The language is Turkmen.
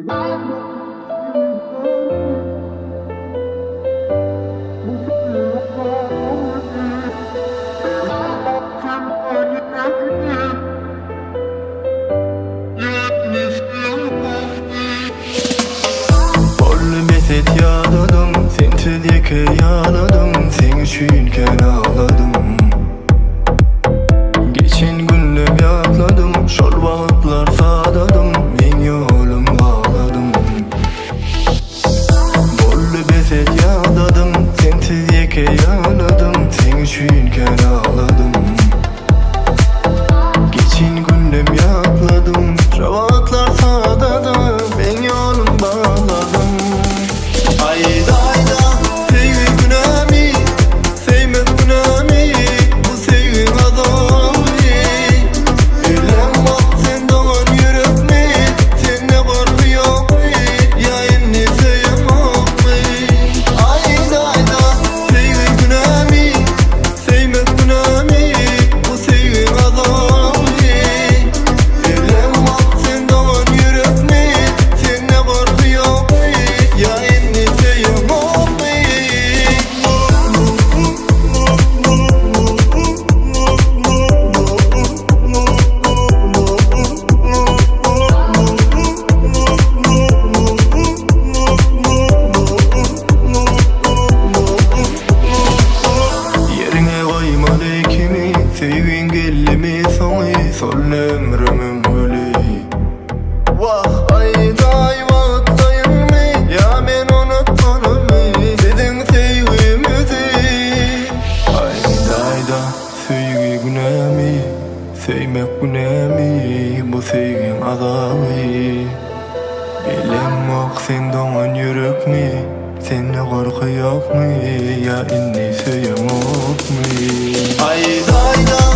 Boldy bes et ýadadym Sensiz ýeke ýaladym Seň üçin kän agladym Geçen günlem ýatladym Şol wagtlar sadadym Meň ýolum bagladym Boldy bes et ýadadym Sensiz ýeke ýaladym Seň üçin kän agladym Geçen günlem ýatladym Şo wagtlar sadadym Meň ýolum bagladym Aýda aýda söýgi günämi Söýmek günämi Bu söýgiň azaby Bilemok sen doňan ýürekmi Sende gorky ýokmy Ýa indi söýemokmy Aýda aýda söýgi günämi Söýmek günämi Bu söýgiň azaby Bilemok sen doňan ýürekmi Sende gorky ýokmy Ýa indi söýemokmy. Ýeriňe goýmaly kimi Söýgiň geldimi soňy Soldy ömrümiň güli Wah aýdaý wagtlaýynmy Ýa men unutmalymy Biziň söýgimizi Aýdaýda söýgi günämi Söýmek günämi Bu söýgiň azaby Bilemok sen doňan ýürekmi Sende gorky ýokmy Ýa indi söýeňokmy Aýdaýda.